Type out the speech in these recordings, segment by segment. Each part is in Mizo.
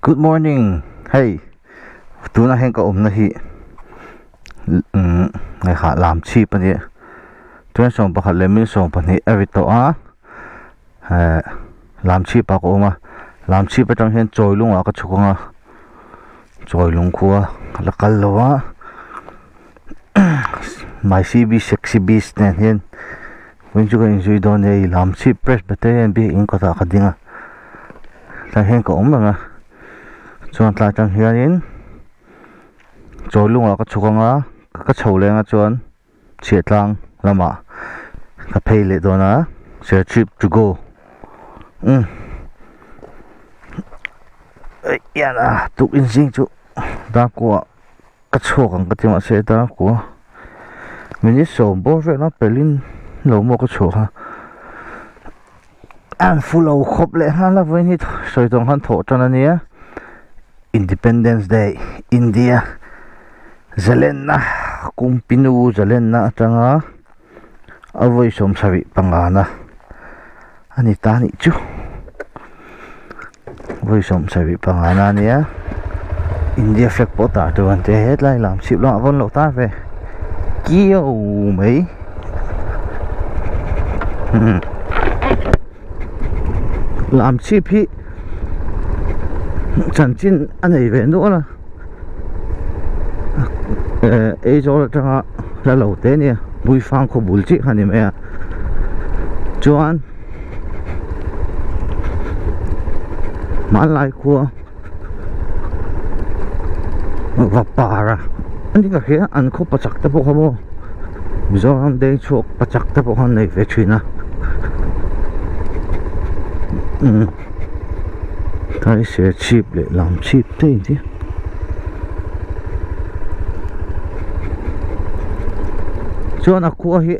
Good morning hei tunah hian ka awmna hi umm hei lam chhip a nia chuan 11 leh minute 12 a ri tawh a eh lam chhip ah ka awm a lam chhip atang hian chawi lungah ka chhuk ang a chawi lung khua ka la kal lo a my C_B sexy beast nen hian vawiin chu ka inzui dawn a hei lam chhip presbyterian biakin kawtah ka ding a tlai hian ka awm reng a chuan tlai atang hianin chawi lungah ka chhuk ang a ka chho leng a chuan chhiahtlang lamah ka phei leh dawn a serchhip to go umm eih a tukin zing chu darkua. Ka chhuak ang ka ti mahse dar kua minute sawm bawr vel a pelin lo maw ka chhuak a an fu lo khawp leh nghal a vawiin hi sawi tawng khan thawh tan a nia Independence Day India zalenna kumpinu zalenna atanga a vawi sawmsarih pangana a ni ta anih chu vawi sawmsarih pangana a nia India flag pawh tar tur an tia hetlai lam chhip lamah pawh an lo tar ve kiau mai lam chhip hi chanchin a nei ve nual a eh Aizawl atanga hla lo te ania Buifang khaw bul chiah kha a ni mai a chuan hmanlai khua Vapara a ni ka hria an khaw pachak te pawh kha maw Mizoram deng chhuak pachak te pawh kha an nei ve thin a umm taiser chhip leh lam chhip te in chuan a khua hi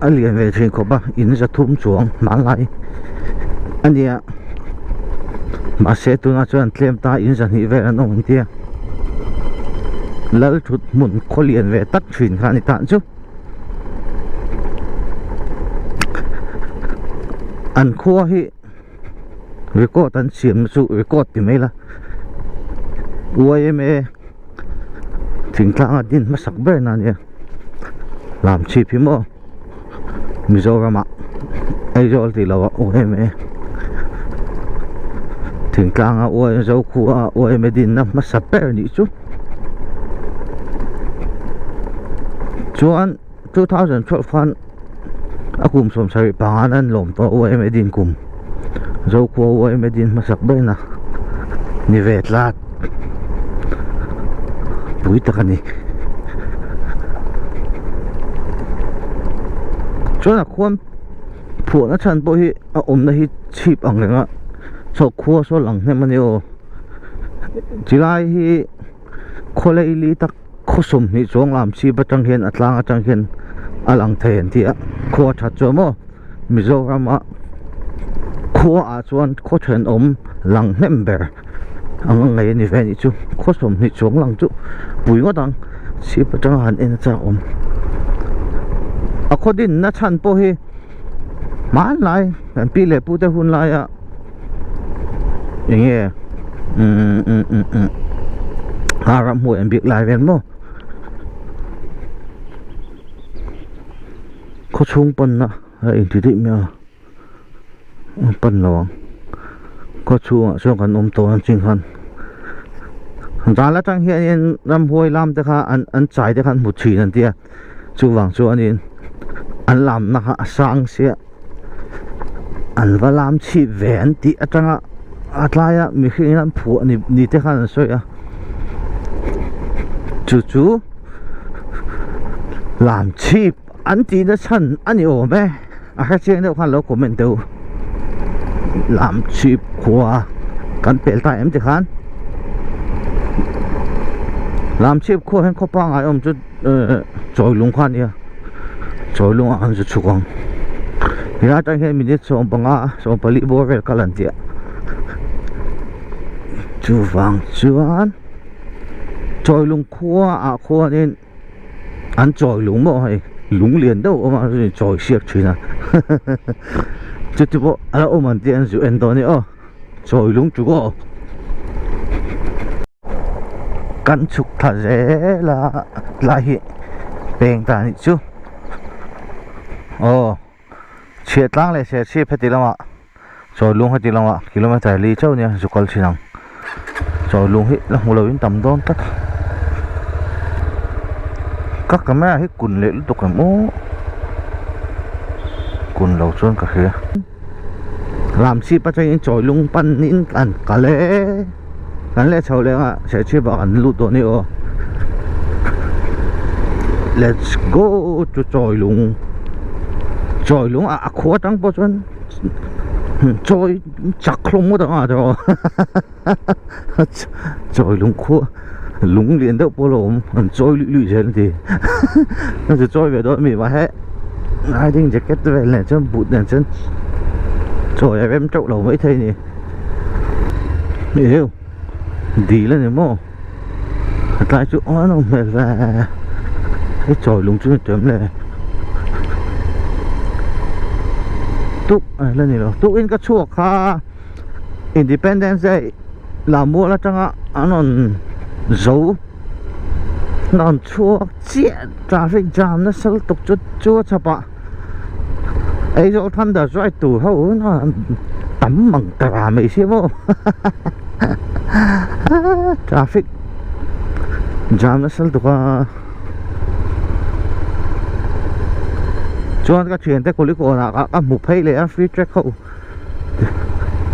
a lian ve thin khawp a in za thum chuang hmanlai a nia mahse tunah chuan tlem ta in zahnih vel an awm an tia lal thut hmun khaw lian ve tak thin kha a ni tah chu an khua hi record an siam na chu record ti mai la yma thingtlang a din hmasak ber na ania lam chhip hi maw Mizoram ah Aizawl tih loh ah yma thingtlang a Zokhua a yma din na hmasa ber anih chu chuan 2012 khan a kum 70 panga an lawm tawh a yma din kum Zokhua yma din hmasak ber na ni ve tlat pui tak a ni chuan a khuan phuahna chhan pawh hi a awmna hi chhip ang reng a saw khua saw lang hnem a ni aw chilai hi khaw leili tak khaw 20 chuang lam chhip atang hian a tlang atang hian a lang thei an ti a khua that chuan maw Mizoram a khua ah chuan khaw thenawm lang hnem ber ang a ngei a ni ve anih chu khaw 20 chuang lang chu pui ngawt ang chhip atanga han en a chak awm a khaw dinna chhan pawh hi hmanlai kan pi leh pu te hun laia enge umm umm umm umm a ramhmuai an bik lai vel maw khaw chhung panna a inti daih mai a a pan lo ang khaw chhungah chuan kan awm tawh ang ching khan zal atang hianin ramhuai lam te kha an an chai te kha an hmu thin an tia chuvang chuanin an lamna kha a sang sia an va lam chhip ve an tih atanga a tlaia mihring in an phuah ni ni te khan an sawi a chu chu lam chhip an tihna chhan a ni awm e a hre chiang deuh khan lo comment teh u lam chhip khua kan pel ta em tikhan lam chhip khua hian khaw pangngai awm chu ehh chawi lung kha a nia chawi lung ah khan zu chhuk ang helai atang hian minute 15 14 bawr vel kal an tia chuvang chuan chawi lung khua ah khuanin an chawi lung maw hei lung lian deuh a awm a chuan chawi siak thin a chuti pawh a la awm an tih an zu en dawn a ni aw chawi lung chu aw. Kan chhuk thla zel a tlai hi peng ta anih chu aw chhiah tlang leh serchhip heti lamah chawilung heti lamah kilometer li chauh nia zu kal thin ang chawilung hi la hmu lo in tam dawn tlat ka camera hi kun leh lutuk em aw kun lo chuan ka hria. Lamchhip atangin Chawilung panin kan kal e kan leh chho leh anga Serchhip ah kan lut dawn a ni aw let's go to Chawilung Chawilung ah a khua atang pawh chuan chawi chak hlawm ngawt ang a tiraw Chawilung khua lung lian deuh pawh a lo awm an chawi luih luih zel a ti a chu chawi ve dawn a mi mahse riding jacket te vel nen chuan boot nen chuan chawi a rem teuh lo maithei a ni eheu dil a ni maw a tlai chu a nawm hmel ve hei chawi lung chu ni tawh em le tuk a la ni lo tukin ka chhuak kha. Independence Day Lammual atanga an rawn zo an rawn chhuak chiah traffic jam nasa lutuk chu chu a chhapah Aizawl Thunder drive tur ho an tam ang ta ra mai sia maw traffic jam nasa lutuk a chuan ka thiante kulikawnah ka hmu phei leh a free track ho.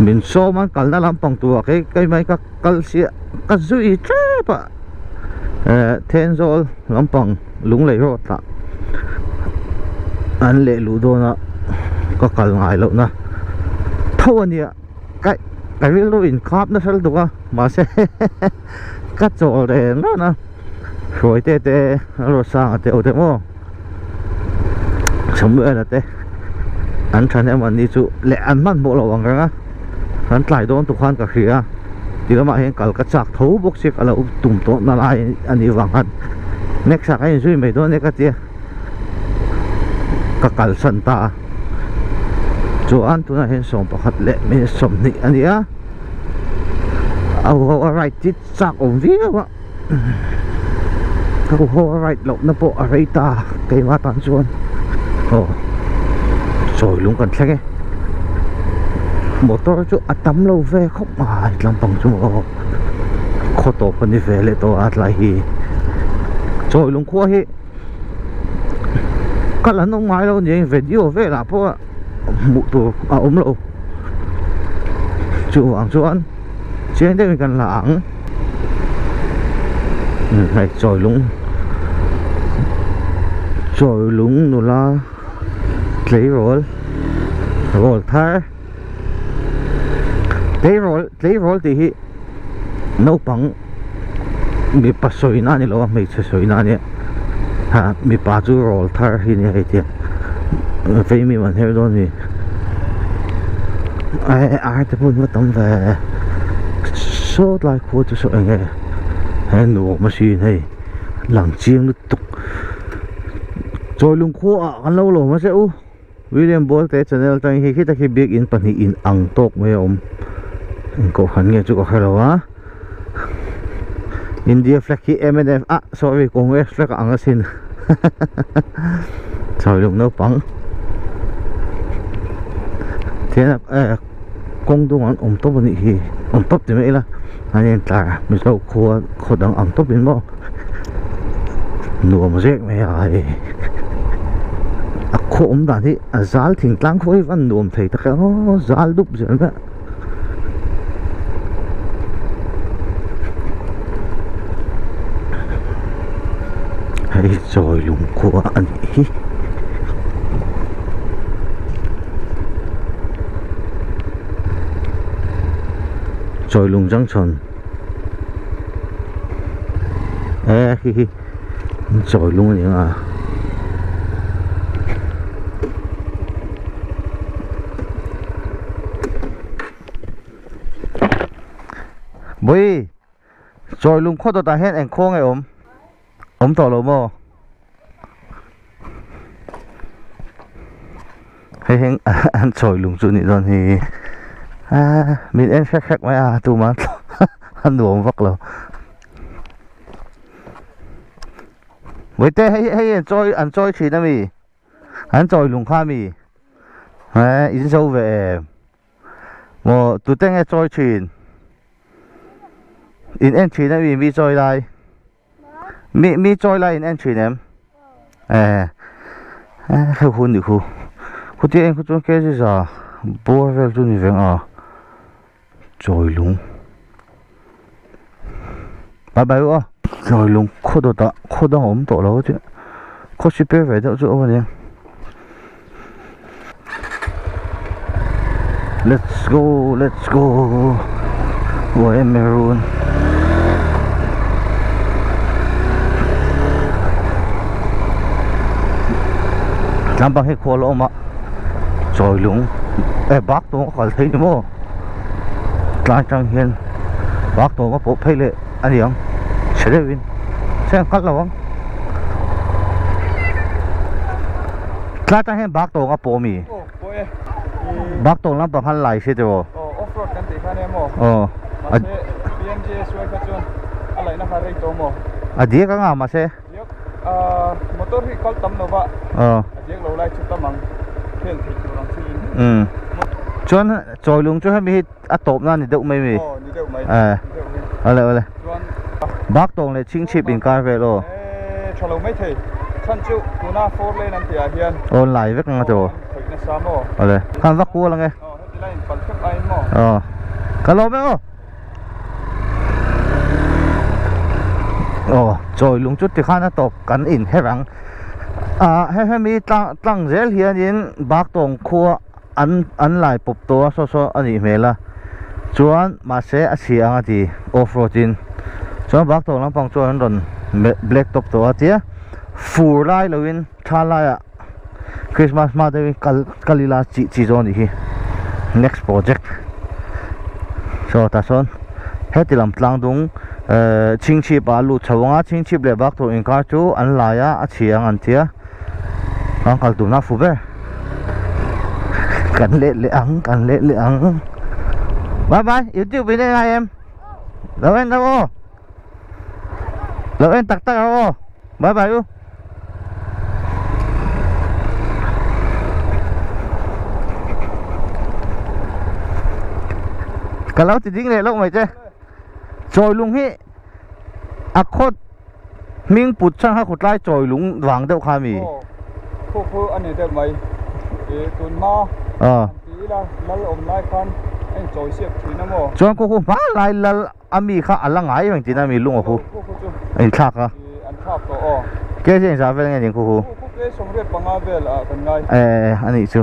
Min sawm an kalna lampang turah kei kei mai ka kal chiah ka zui tep a eh Thenzawl lampang Lunglei road ah an leh luh dawn a ka kal ngai loh na tho a nia ka ka rilru in khap nasa lutuk a mahse ka chawl reng reng a Hruaite te Rosanga te aw te maw. Samuel a te an thahnem an ni chu leh an hmanhmawh lo ang reng a kan tlai dawn tur khan ka hria ti lamah hian kal ka chak tho bawk sia ka lo tum tawh na lai a nih vang khan next ah ka inzui mai dawn e ka tia ka kalsan ta a chuan tunah hian 11 leh minute 20 a ni a a ho a ride chi chak awm viau a. Ho ho a right loh na pawh a rei ta keimah tan chuan aw chawi lung kan thleng e motor chu a tam lo ve khawp mai tlampang chu maw khaw tawp a ni ve leh tawh a tlai hi chawi lung khua hi kal an awm ngai lo aniang video velah pawh hmuh tur a awm lo chuvang chuan chiang deuhin kan la ang. Hei chawi lung chawi lung nula tleirawl rawl thar tleirawl tleirawl tih hi naupang mipa sawina a ni lo a hmeichhe sawina a nia ha mipa chu rawl thar hi a ni a hei tia vei mi an her dawn a ni ai te pawh an va tam ve saw tlai khua chu saw eng nge he nuam asin hei lang chiang lutuk chawilung khua ah kan lo lawm a che u William Bolte channel atangin hei khi tak hi biakin pahnih in ang tawk mai a awm eng kohhran nge chu ka hre lo a India flag hi MNF ah sorry Congress flag a ang asin chawilung naupang thian eh kawng dung an awm tawp anih hi awm tawp ti mai ila an intlar Mizo khua khaw dang ang tawp in maw nuam zek mai a hei a khaw awm dan hi a zal thingtlang khaw hi van nuam thei tak e aw zal dup zel mai a. Hei chawi lungkhua a nih hi. Chawi lung junction e khi khi chawi lung a ni ang a. Bawi chawi lung khaw dawtah hian eng khaw nge awm awm tawh lo maw hei heng an chawi lung chu nih dawn hi a min en hrek hrek mai a tumah a nuam vak lo. Bawihte hei hei an chawi an chawi thin ami an chawi lung kha ami eh in zo ve em maw tute nge chawi thin in en thin ami mi chawi lai mi mi chawi lai in en thin em eh eh hei hu ni khu khuti en khu chuan kg za bawr vel chu ni veng a. Chawi lung bye bye u aw chawi lung khaw dawt ah khaw dang a awm tawh lo a tih khaw sipai ve deuh chu a awm a ni let's go let's go uai em maroon tlampang hi khua la awm a chawi lung eh bak tawng a kal thei ni maw tlai tang hian bak tawng a pawh phei leh a ni ang chhe deuh in chhe ang kal lo ang tlai tang hian bak tawng a pawh ami bak tawng lampang khan lai se tiraw aw a diak anga mahse motor hi kal tam lova aw a diak lo lai chu tam ang khel thei tur ang chiin umm chuan chawi lung chu hemi hi a tawp na ni deuh mai mi aw ni deuh mai eh ni deuh mai awle awle chuan bak tawng leh chhingchhip inkar vel aw eh tha lo mai thei chhan chu tuna four lane an tih ah hian aw lai vek anga tiraw khawih nasa maw awle khan vak kual ange aw heti lai in pal theuh aiin maw aw ka lawm e aw. Aw chawi lung chu tikhan a tawp kan in her ang ah he hemi tlang tlang zel hianin bak tawng khua an an lai pawp tawh a saw saw a nih hmel a chuan mahse a chhia ang a ti off road in chuan bak tawng lampang chuan an rawn black top tawh a tia fur lai lovin tha laiah Christmas hma deuhin kal kal ila chih chi zawng a nih hi next project saw tah sawn heti lam tlang dung ehh chhingchhip ah a lut chho ang a chhingchhip leh bak tur inkar chu an lai a a chhi ang an tia an kal tumna a fu ber kan let leh ang kan let leh ang bye bye youtube in en ngai em lo en lo aw. Lo en tak tak ang aw. Bye bye u. Ka lo ti ding leh loh mai che. Chawi lung hi a khawt hming put chhan kha khutlai chawi lung vang deuh kha mi. Aw, khu khu a ni deuh mai. I tun hma Aw. ti ila lal awm lai khan a inchawi siak thin a maw? Chuan khu khu hma lai lal A mi kha a la ngai reng tina mi lung a hu a in thlak a. Ke chu engzah vel nge ning khu hu. E a nih chu.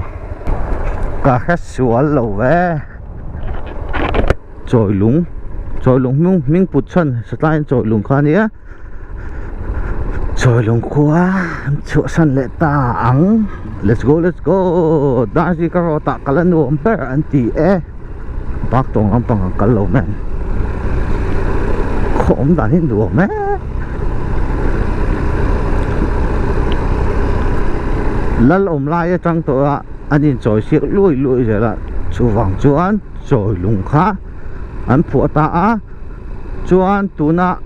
Ka hre sual lo ve. Chawi lung chawi lung hming hming put chhan satlaiin chawi lung kha a nia. Chawi lung khua an chhuahsan leh ta ang. Let's go let's go Darzi ka rawt ah ka la nuam ber an ti e. Park tawng lampang ang kal lo mai ang khaw awm dan hi nuam e lal awm lai atang tawh a an inchawi siak luai luai zel a chuvang chuan chawi lung kha an phuah ta a chuan tuna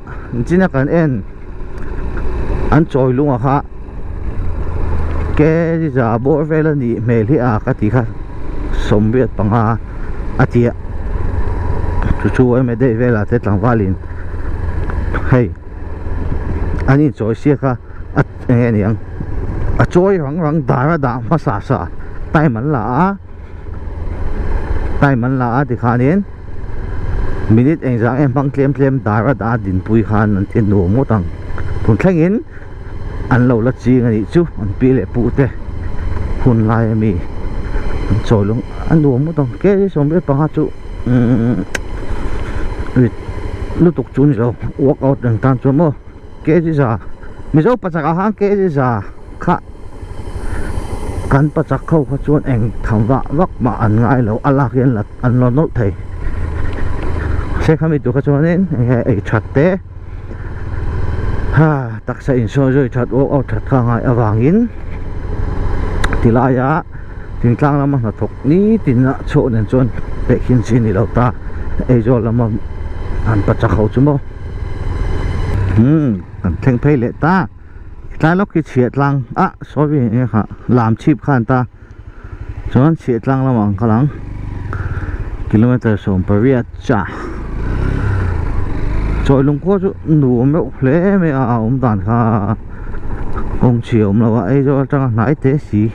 china kan en an chawi lung a kha ke za bawr vel a nih hmel hi a ka ti kha 85 a ti a chu chu emaw daih velah te tlangvalin hei an inchawi siak a a eng nge niang a chawi rang rang dar a dah hmasa sa time an la a time an la a tikhanin minute engzah nge hmang tlem tlem dar a dah a dinpui khan an ti nuam ngawt ang tun thlengin an lo la ching a nih chu an pi leh pu te hun lai ami an chawi lung a nuam ngawt ang ke 75 chu umm rit lutuk chu ni lo workout reng tan chuan maw kg za mizo pachak ah khan kg za kha kan pachak ho kha chuan eng tham vah vak mah an ngai lo a lak hi an la an la nawlh thei se khami tur kha chuanin enge ei that te. Ha taksa insawi zui that work out that kha ngai avangin tilaia thingtlang lama hnathawk nitin a chhuah nen chuan tehkhin chi a ni lo ta Aizawl lama han pachak ho chu maw umm kan thleng phei leh ta. Tlai lawk hi chhiah tlang ah sorry eng kha lam chhip khan ta chuan chhiah tlang lamah an kal ang kilometer 18 cha chawi lung khua chu nuam meuh hle mai a a awm dan kha kawng chhi a awm lo a Aizawl atanga hnai te si.